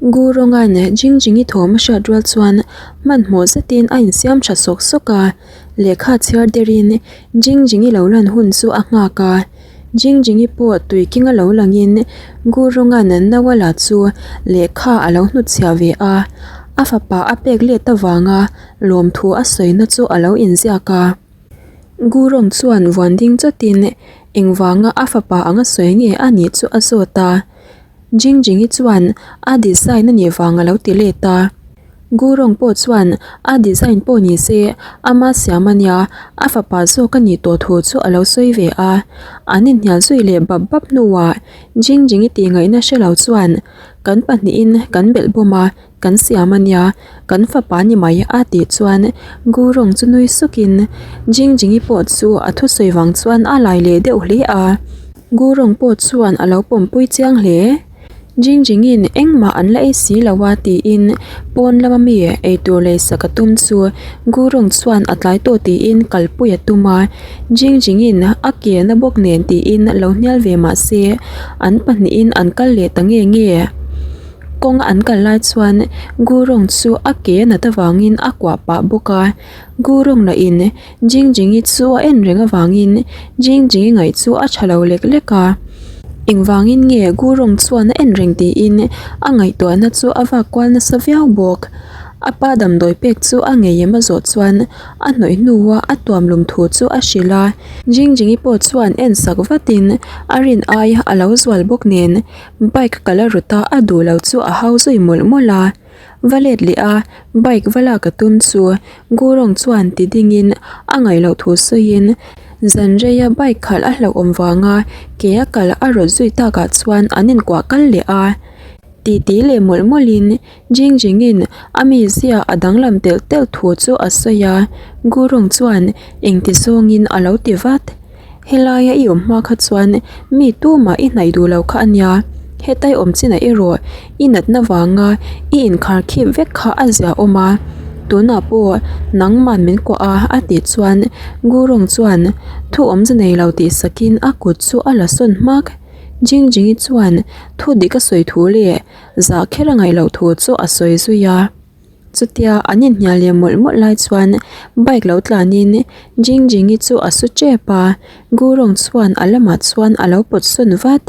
Gurunga'n Jingjingi thawm a hriat rual chuan hmanhmawh zetin a insiam tha sawk sawk a, lehkha chhiar derin Jingjingi lo lan hun chu a nghak a. Jingjingi pawh tui keng a lo langin Gurunga'n Nawala chu lehkha a lo hnutchhiah ve a, a fapa a pek let avanga lawmthu a sawina chu a lo inziak a. Gurung chuan vuan ding chawtin engvanga a fapa anga sawi nge a nih chu a zawt a. Jingjingi chuan a design a nih vang a lo ti let a. Gurung pawh chuan a design pawh ni se ama siam a nia, a fapa zawk a nih tawh thu chu a lo sawi ve a. An inhnial zui leh bap bap hnuah Jingjingi tih ngaihna hre lo chuan kan pahnihin kan belh bawm a, Kan siam a nia, kan fapa ni mai a tih chuan Gurung chu nui sukin Jingjingi pawh chu a thusawi vang chuan a lai leh deuh hle a. Gurung pawh chuan a lo pawmpui chiang hle. Jingjingin engmah an la ei si lo a tiin pawn lama mi eitur lei sak a tum chu Gurung chuan a tlai tawh tiin kalpui a tum a. Jingjingin a ke na bawk nen tiin lo hnial ve mah se an pahnihin an kal leh ta nge nge. Kawng an kal lai chuan Gurung chu a ke a nat avangin a kuah pah bawk a, Gurung lah in Jingjingi chu a en reng avangin Jingjingi ngaih chu a tha lo lek lek a. Engvangin nge Gurung chuan a en reng tiin a ngaihtuahna chu a vak kual nasa viau bawk. A pa damdawi pek chu a ngei em a zawh chuan a hnawih hnua a tuam lum thu chu a hrilh a, Jingjingi pawh chuan en sak vatin a rin ai a lo zual bawk nen Bike ka la rut a, a duh lo chu a hau zui mawlh mawlh a. Va let leh a, bike va lak a tum chu Gurung chuan ti dingin a ngaih loh thu sawiin zan reia bike khalh a hlauhawm vanga ke a kal a rawt zui takah chuan an inkuah kal leh a. Titi leh mawlh mawlhin Jingjingin a mizia a danglam telh telh thu chu a sawi a, Gurung chuan engti zawngin a lo ti vat. Helaia i awm hma kha chuan mi tumah i hnaih duh lo kha a nia, hetai awm chinah erawh i natna vanga i inkhar khip vek kha a zia awm a, tunah pawh nangman min kuah a a tih chuan Gurung chuan thu awmze nei lo tih sakin a kut chu a la sawn hmak. Jingjingi chuan thu dik a sawi thu leh zah kher a ngaih loh thu chu a sawi zui a. Chutia an inhnial leh mawlh mawlh lai chuan bike lo tlanin Jingjingi chu a su tep a, Gurung chuan a lamah chuan a lo pawt sawn vat.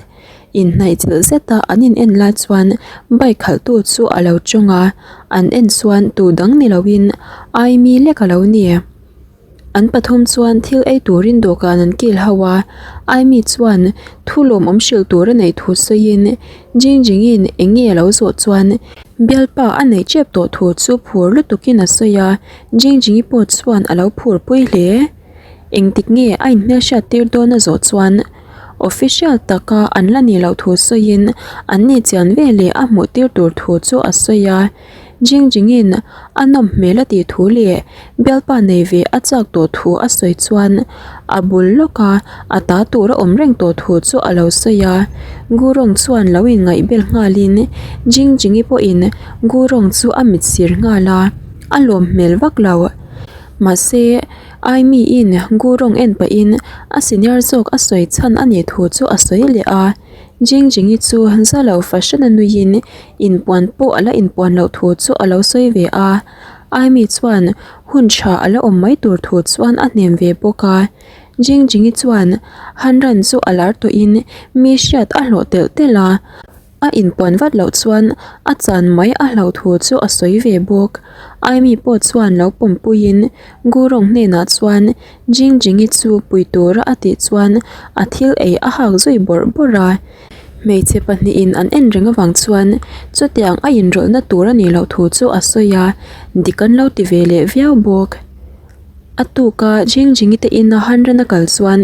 Inhnaih chilh zeta an in en lai chuan bike khalhtu chu a lo tawng a, an en chuan tu dang ni loin Aimi lek a lo ni. An pathum chuan thil ei turin dawhkan an kil ho a, Aimi chuan thu lawmawm hrilh tur a neih thu sawiin Jingjingin eng nge a lo zawh chuan bialpa a neih tep tawh thu chu phur lutukin a sawi a, Jingjingi pawh chuan a lo phur pui hle. Engtik nge a inhmelhriat tir dawn a zawh chuan official taka an la nih loh thu sawiin an ni chian veleh a hmuh tir tur thu chu a sawi a. Jingjingin a nawm hmel a tih thu leh bialpa nei ve a chak tawh thu a sawi chuan a bul lawka a ta tur a awm reng tawh thu chu a lo sawi a. Gurung chuan lo inngaih bel nghalin Jingjingi pawhin Gurung chu a mit sir nghal a, a lawm hmel vak lo. Mahse, Aimiin Gurung en pahin a senior zawk a sawi chhan a nih thu chu a sawi leh a. Jingjingi chu za lo fahran a nuiin inpuan pawh a la inpuan loh thu chu a lo sawi ve a, Aimi chuan hun tha a la awm mai tur thu chuan a hnem ve bawk a. Jingjingi chuan Hanran chu a lar tawhin mi hriat a hlawh telh telh a, a inpuan vat loh chuan a chan mai a hlauh thu chu a sawi ve bawk. Aimi pawh chuan lo pawmpuiin Gurung hnenah chuan Jingjingi chu pui tura a tih chuan a thil ei a hak zui bawrh bawrh a. Hmeichhe pahnihin an en reng avang chuan chutiang a inrawlhna tur a nih loh thu chu a sawi a, dik an lo ti ve leh viau bawk. A tuka Jingjingi te ina Hanran a kal chuan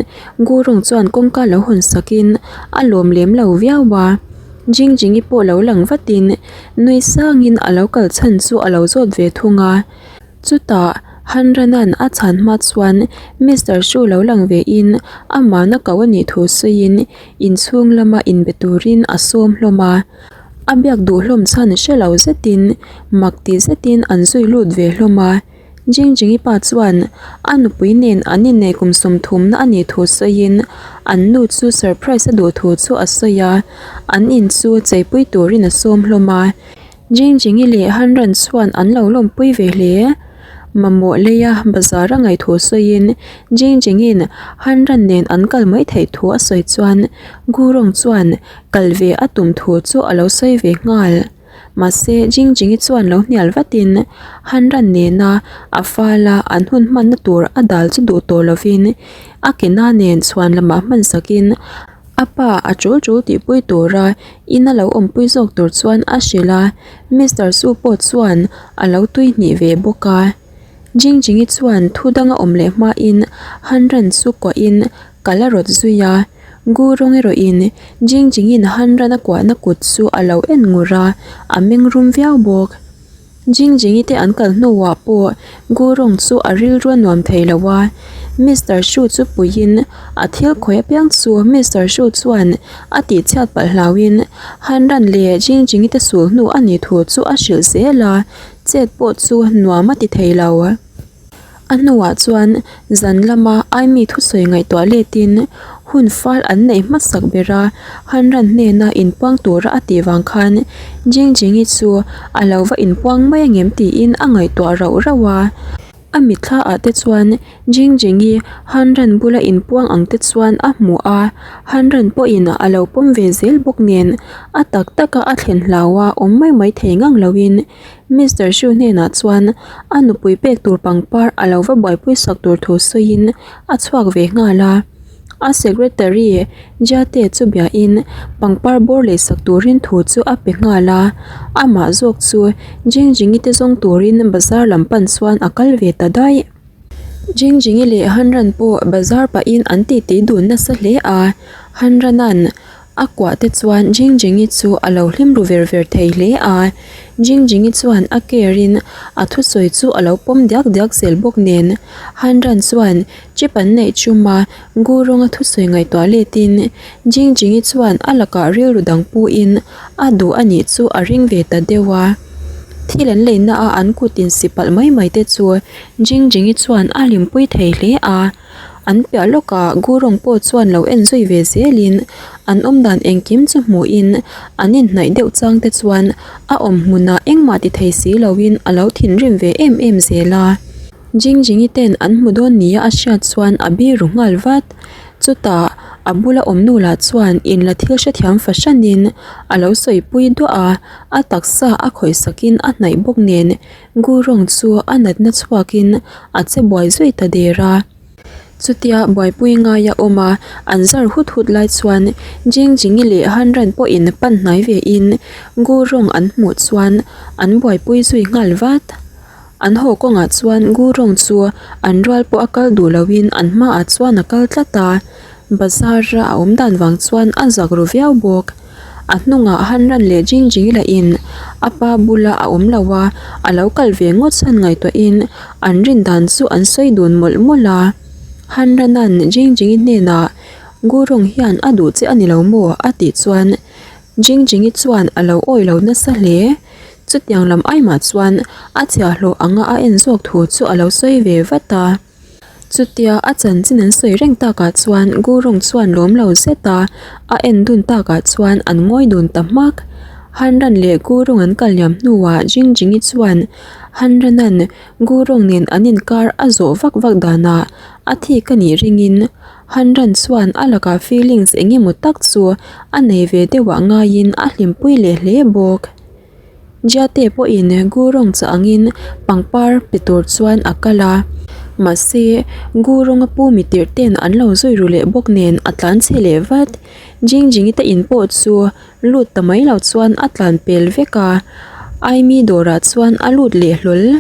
Gurung chuan kawngka lo hawn sakin a lawm lem lo viau a. Jingjingi pawh lo lang vatin nui sangin a lo kal chhan chu a lo zawt ve thung a. Chutah Hanranan a chhan hma chuan Mister Hru lo lang ve in amahna ko a nih thu sawiin inchhung lama inbe turin a sawm hlawm a. A biak duh hlawm chhan hre lo zetin mak ti zetin an zui lut ve hlawm a. Jingjingi pa chuan a nupui nen an inneih kum sawmthumna a nih thu sawiin an nu chu surprise a duh thu chu a sawi a, an in chu cheipui turin a sawm hlawm a. Jingjingi leh Hanran chuan an lo lawmpui ve hle. Mamawh leia bazar a ngaih thu sawiin Jingjingin Hanran nen an kal mai theih thu a sawi chuan Gurung chuan kal ve a tum thu chu a lo sawi ve nghal. Mahse Jingjingi chuan lo hnial vatin Hanran nena a fala an hun hmanna tur a dal chu duh tawh lovin a ke na nen chhuan lamah hman sakin A pa a tul tul tihpui tura ina lo awmpui zawk tur chuan a hrilh a, Mister Su pawh chuan a lo tui hnih ve bawk a. Jingjingi chuan thu danga awm leh hmain Hanran chu kuahin kal a rawt zui a, Gu rawng erawhin Jingjingin Hanran a kuahna kut chu a lo en ngur a, a meng rum viau bawk. Jingjingi te an kal hnuah pawh Gurung chu a rilru a nuam thei lo a, Mister Shu chu puiin a thil khawi apiang chu Mister Shu chuan a tihchhiat palh hlauhin Hanran leh Jingjingi te sul hnu a nih thu chu a hrilh zel a, chet pawh chu nuam a ti thei lo. A hnuah chuan zan lama Aimi thusawi ngaihtuah letin hun fal an neih hmasak ber a, Hanran hnena inpuang tura a tih vang khan Jingjingi chu a lo va inpuang mai angem tiin a ngaihtuah rauh rauh a. A mitthla ah te chuan Jingjingi Hanran bula inpuang ang te chuan a hmu a, Hanran pawhin a lo pawm ve zel bawk nen a tak taka a thlen hlaua awm mai mai thei ngang loin Mister Shu hnenah chuan a nupui pek tur pangpar a lo va buaipui sak tur thu sawiin a chhuak ve nghal a. A secretary Jate chu biain pangpar bawr lei sak turin thu chu a pe nghal a. Amah zawk chu Jingjingi te zawng turin bazar lam pan chuan a kal ve ta daih. Jingjingi leh Hanran pawh bazar pahin an titi dun nasa hle a. Hanranan A kuah te chuan Jingjingi chu a lo hlim ru ver ver thei hle a. Jingjingi chuan a care in a thusawi chu a lo pawm diak diak zel bawk nen. Hanran chuan chip an neih chum a, Gu rawnga thusawi ngaihtuah let in Jingjingi chuan a lakah rilru dang pu in a duh a nih chu a ring ve ta deuh a. Thil an leina a an kut in si palh mai mai te chu Jingjingi chuan a hlimpui thei hle a. An piah lawkah Gurung pawh chuan lo en zui ve zelin an awmdan engkim chu hmuhin an inhnaih deuh chang te chuan a awm hmunah engmah ti thei si loin a lo thinrim ve em em zel a. Jingjingi ten an hmu dawn nia a hriat chuan a biru nghal vat. Chutah a bula awm nu lah chuan inla thil hrethiam fahranin a lo sawipui duah a, a taksa a khawih sakin a hnaih bawk nen Gurung chu a natna chhuakin a che buai zui ta der a. Chutia buaipui ngaia awm a, an zar hut hut lai chuan Jingjingi leh Hanran pawhin pan hnai vein Gurung an hmuh chuan an buaipui zui nghal vat. An haw kawngah chuan Gurung chu an rual pawh a kal duh loin an hmaah chuan a kal tlat a, bazar a awm dan vang chuan a zak ru viau bawk. A hnungah Hanran leh Jingjing lahin a pa bula a awm lo a, a lo kal ve ngawt chhan ngaihtuahin an rin dan chu an sawi dun mawlh mawlh a. Hanrana'n Jingjingi hnenah, Gurung hian a duh che a ni lo maw? a tih chuan Jingjingi chuan a lo awi lo nasa hle. Chutiang lam aimah chuan a chhiahhlawh anga a en zawk thu chu a lo sawi ve vat a. Chutia a chanchin an sawi reng takah chuan Gurung chuan lawm lo zet a, a en dun takah chuan an ngawi dun ta hmak. Hanran leh Gurung an kal liam hnuah Jingjingi chuan Hanranan Gurung nen an inkar a zawh vak vak danah a thik a nih ringin Hanran chuan a lakah feelings eng emaw tak chu a nei ve deuhah ngaiin a hlimpui leh hle bawk. Jiate pawhin Gurung chah angin pangpar pe tur chuan a kal a, mahse Gurunga pu mi tirh ten an lo zui ru leh bawk nen a tlan chhe leh vat. Jingjingi te in pawh chu lut ta mai lo chuan a tlan pel vek a, Aimi dawrah chuan a lut leh hlawl.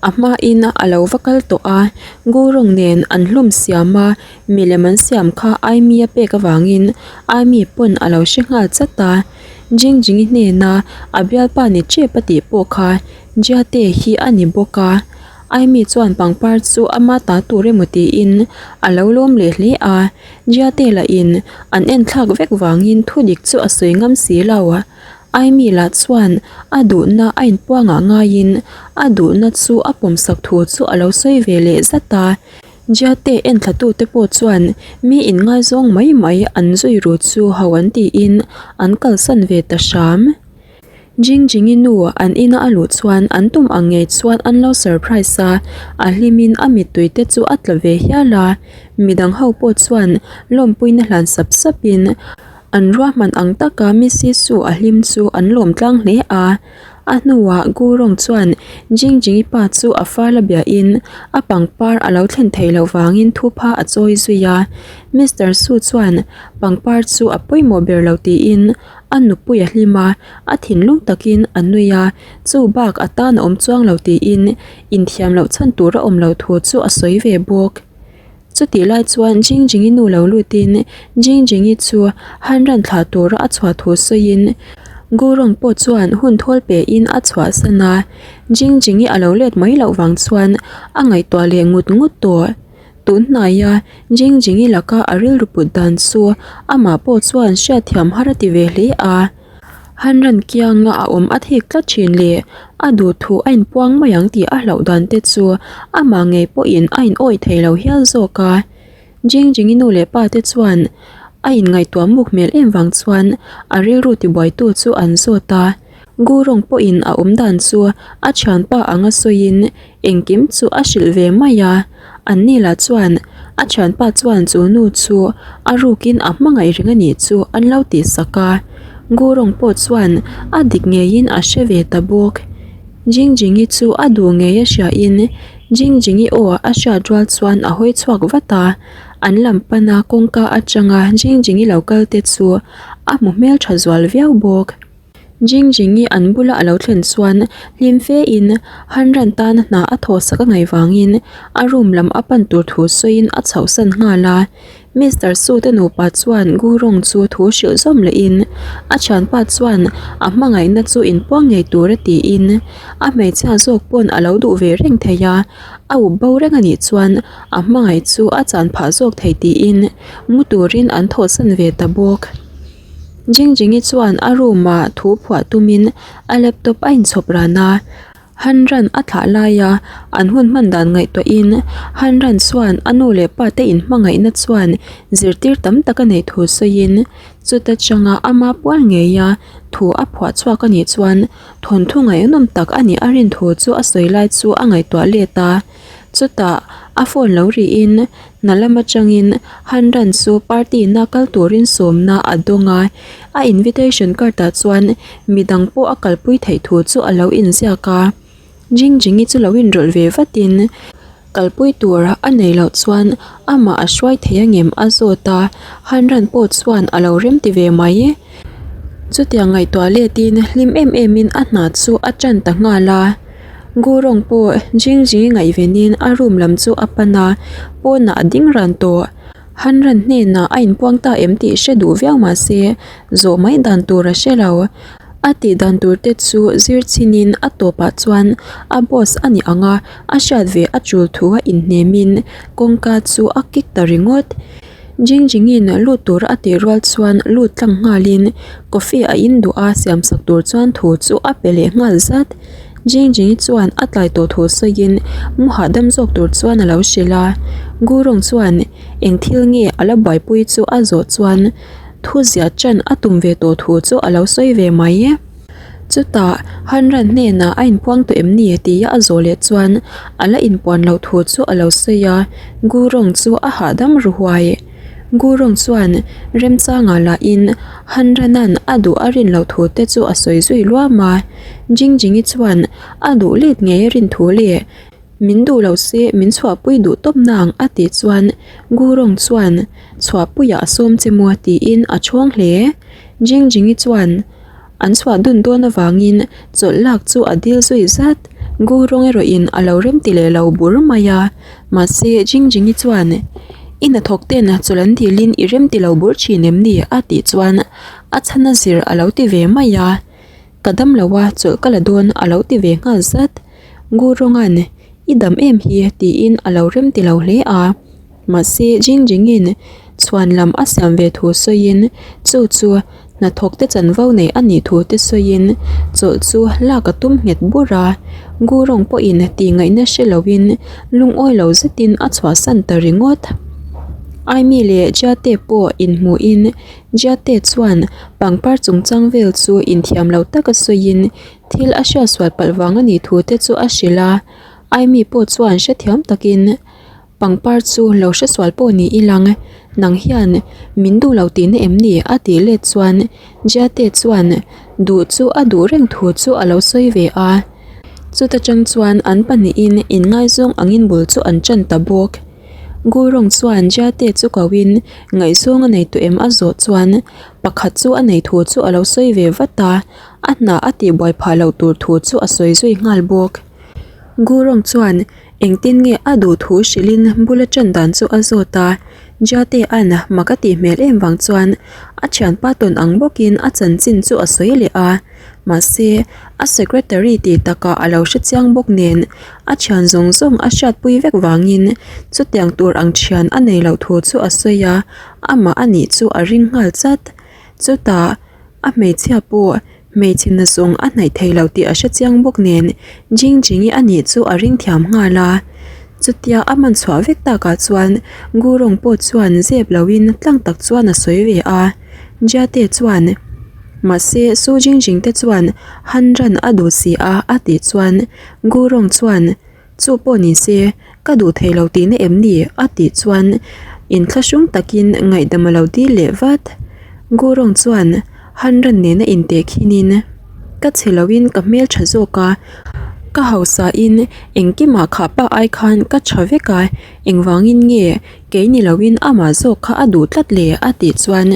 A hmain a lo va kal tawh a, Gurung nen an hlum siam a, milem an siam kha Aimi a pek avangin Aimi pawn a lo hre nghal chat a. Jingjingi hnena a bialpa ni tep a tih pawh kha Jiate hi a ni bawk a, Aimi chuan pangpar chu ama ta tur emaw tiin a lo lawm leh hle a, Jiate lahin an enthlak vek vangin thudik chu a sawi ngam si lo. Aimi lah chuan a duhna a inpuangah ngaiin a duhna chu a pawmsak thu chu a lo sawi ve leh zat a. Jiate enthlatute pawh chuan mi inngaizawng mai mai an zui ru chu ho an tiin an kalsan ve ta hram. Jingjingi nu an ina a luh chuan an tum ang ngei chuan an lo surprise a, a hlimin a mittui te chu a tla ve hial a. Midang ho pawh chuan lawmpuina hlan sap sapin an ruahman ang taka Missy Su a hlim chu an lawm tlang hle a. A hnuah Gurong chuan Jingjingi pa chu a fal a biahin a pangpar a lo thlen theih loh vangin thupha a chawi zui a. Mister Su chuan pangpar chu a pawimawh ber lo tiin a nupui a hlim a, a thinlung takin a nui a, chu bak a tan a awm chuang lo tiin inthiam loh chhan tur a awm loh thu chu a sawi ve bawk. Chutih lai chuan Jingjingi nu lo lutin Jingjingi chu han ran thlah tura a chhuah thu sawiin Gurung pawh chuan hun thawl pein a chhuahsan a, Jingjingi a lo let mai loh vang chuan a ngaihtuah leh ngut ngut tawh. Tun hnaia Jingjingi laka a rilru put dan chu amah pawh chuan hriatthiam har a ti ve hle a. Han ran kianga a awm a thik tlat thin leh a duh thu a inpuang mai ang tih a hlauh dan te chu amah ngei pawhin a inawih thei lo hial zawk a. Jingjingi nu leh pa te chuan a inngaihtuah muk hmel em vang chuan a rilru tibuaitu chu an zawt a. Gurung pawhin a awm dan chu a thianpa anga sawiin engkim chu a hrilh ve mai a. Anni lah chuan a thianpa chuan chu nu chu a rukin a hmangaih reng a nih chu an lo tih sak a. Gurung pawh chuan a dik ngeiin a hre ve ta bawk. Jingjingi chu a duh ngei a hriain Jingjingi aw a hriat rual chuan a hawi chhuak vat a. An lam pana kawngka atanga Jingjingi lo kal te chu a hmu hmeltha zual viau bawk. Jingjingi an bula a lo thlen chuan hlim fe in Han ran tana hna a thaw sak a ngaih vangin a room lam a pan tur thu sawiin a chhohsan nghal a. Mister Su te nupa chuan Gurung chu thu hrilh zawm leh in a thianpa chuan a hmangaihna chu inpuang ngei tur a tiin a hmeichhia zawk pawn a lo duh ve reng thei a, a up bo reng a nih chuan a hmangaih chu a chan phah zawk thei tiin mu turin an thawhsan ve ta bawk. Jingjingi chuan a room ah thu phuah tumin a laptop a inchhawp ran a, Han ran a thlah laia an hun hman dan ngaihtuahin Han ran chuan a nu leh pa te inhmangaihna chuan zirtir tam tak a neih thu sawiin chuta changa ama pual ngeia thu a phuah chhuak a nih chuan thawnthu ngaihnawm tak a nih a rin thu chu a sawi lai chu a ngaihtuah let a, chutah a phone lo rihin Hna lam atangin Han Ran chu party na kal turin sawmna a dawng a, a invitation card ah chuan midang pawh a kalpui theih thu chu a lo inziak a. Jingjingi chu lo inrawlh ve vatin kalpui tur a nei loh chuan amah a hruai thei angem a zawt a, Han Ran pawh chuan a lo remti ve mai. Chutiang ngaihtuah letin hlim em emin a hna chu a tan ta nghal a. Gurung pawh Jingjing ngaihvenin a room lam chu a pan a, pawnah a ding ran tawh. Han ran hnenah a inpuang ta em tih hre duh viau mah se, zawh mai dan tur a hre lo. A tih dan tur te chu zir chinin a tawpah chuan a boss a ni ang a, a hriat ve a tul thu a inhnemin kawngka chu a kik ta ringawt. Jingjingin lut tura a tih rual chuan lut tlang nghalin coffee a in duh a siamsak tur chuan thu chu a pe leh nghal zat. Jingjingi chuan a tlai tawh thu sawiin mu hahdam zawk tur chuan a lo hrilh a. Gurung chuan eng thil nge a la buaipui chu a zawh chuan thu ziah tan a tum ve tawh thu chu a lo sawi ve mai. Chutah Han Ran hnenah a inpuang tawh em ni tia a zawh leh chuan a la inpuan loh thu chu a lo sawi a, Gurung chu a hahdam ru huai. Gurung chuan remchangah lahin Han Rana'n a duh a rin loh thu te chu a sawi zui luam a, Jingjingi chuan a duh let ngei a rin thu leh min duh lo se min chhuahpui duh tawp nang a tih chuan Gurung chuan chhuahpuiah a sawm che maw tiin a chhawng hle. Jingjingi chuan An chhuah dun dawn avangin chawlh lak chu a dil zui zat. Gu rawng erawhin a lo rem ti leh lo bur mai a. Mahse, Jingjingi chuan, I hnathawk ten chawlh an dilin i rem ti lo bur thin em ni? a tih chuan a chhan a zir a lo ti ve mai a. Ka dam lo a, chawlh ka la dawn a lo ti ve nghal zat. Gu rawnga'n, I dam em hi? tiin a lo rem ti lo hle a. Mahse, Jingjingin chhuan lam a siam ve thu sawiin chu chu hnathawkte chanvo nei a nih thu te sawiin chawlh chu lak a tum nghet bur a. Gurung pawhin tih ngaihna hre loin lungawi lo zetin a chhuahsan ta ringawt. Aimi leh Jiate pawh inhmuhin Jiate chuan pangpar chungchang vel chu inthiam lo taka sawiin thil a hriatsual palh vang a nih thu te chu a hrilh a. Aimi pawh chuan hrethiam takin Pangpar chu lo hresual pawh ni ilang, nang hian min duh lo tihna em ni? a tih let chuan Jiate chuan duh chu a duh reng thu chu a lo sawi ve a. Chuta tang chuan an pahnihin inngaizawng angin bul chu an tan ta bawk. Gurung chuan Jiate chu koin ngaihzawng a nei tawh em a zawh chuan pakhat chu a nei thu chu a lo sawi ve vat a, a hna a tihbuai phah loh tur thu chu a sawi zui nghal bawk. Gurung chuan Engtin nge a duh thu hrilhin bul a ṭan dan chu a zawt a, Jate-a'n mak a tih hmel em vang chuan a thianpa tawn ang bawkin a chanchin chu a sawi leh a, mahse a secretary tih takah a lo hre chiang bawk nen a thian zawng zawng a hriatpui vek vangin chutiang tur ang thian a nei loh thu chu a sawi a, amah a nih chu a ring nghal chat. Chutah a hmeichhia pawh Hmeichhe na zawng a hnaih thei lo tih a hre chiang bawk nen Jing Jingi a nih chu a ring thiam nghal a. Chutia a man chhuah vek takah chuan Gurung pawh chuan zep loin tlang tak chuan a sawi ve a. Jiate chuan, Mahse Su Jing Jing te chuan han ran a duh si a a tih chuan Gurung chuan, Chu pawh ni se, ka duh thei lo tihna em ni? a tih chuan inthlahrung takin ngaihdam a lo dil leh vat. Gurung chuan Hanran nena inteh khinin, Ka chhe loin ka hmel tha zawk a, ka hausain engkimah khah pa ai khan ka tha vek a, engvangin nge kei ni loin amah zawk kha a duh tlat le? a tih chuan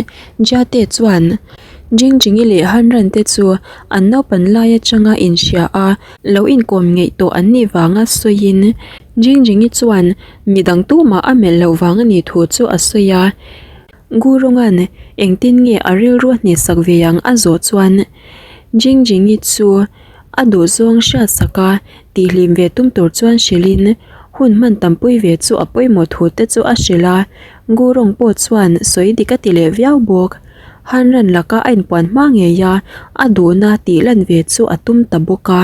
Jiate chuan Jingjingi leh Hanran te chu an naupan lai atanga inhria a, Lo inkawm ngeih tawh an nih vanga sawiin Jingjingi chuan midang tumah a melh loh vang a nih thu chu a sawi a. Gurunga'n engtin nge a rilru a hnehsak ve ang a zawh chuan Jingjingi chu a duhzawng hriatsak a tihlim ve tum tur chuan hrilhin hun hman tampui ve chu a pawimawh thu te chu a hrilh a. Gurung pawh chuan sawi dik a ti leh viau bawk. Hanran laka a inpuan hma ngei a, a duhna tih lan ve chu a tum ta bawk a.